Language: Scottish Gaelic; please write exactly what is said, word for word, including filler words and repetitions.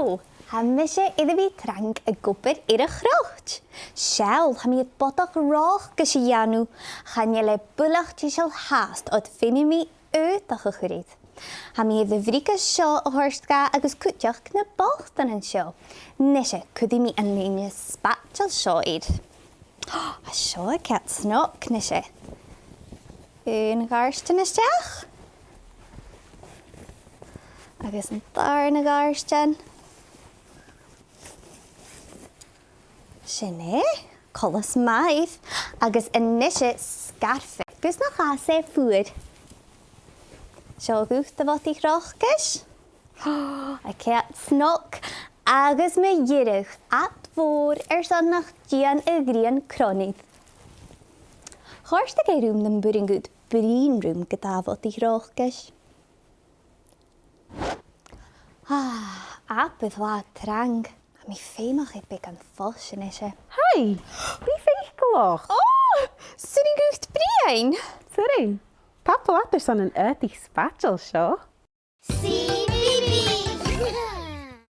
Hello, tha mise air a bhith trang ag obair air a' chroit. Seall, tha mi air bodach-reòthachais a dhèanamh. Chan eil e buileach deiseil fhathast, oir feumaidh mi aodach a chur air. Tha mi air a' bhriogais seo a thoirt dha agus cuideachd na bòtannan seo. Nise, cuiridh mi an loidhne spaideil seo air. Tha seo a' coimhead snog, nise. Aon ghàirdean a-steach. Agus an dàrna gàirdean. Sin e, coltas math. Agus a-nise sgarfa, gus nach fhàs e fuar. Seo dhut, a bhodaich-reòthachais. A' coimhead snog, agus mu dheireadh, ad mhòr airson nach dèan a' ghrian cron air. Chòrdadh e rium nam b' urrainn dhut bruidhinn rium, gu dà bhodaich-reòthachais. Ah, abair latha trang. Tha mi feumach air beagan fois a-nise. Haidh! Bi faiceallach! Ò! 'S urrainn dhut bruidhinn? 'S urrainn. Tapadh leat airson an aodaich spaideil seo.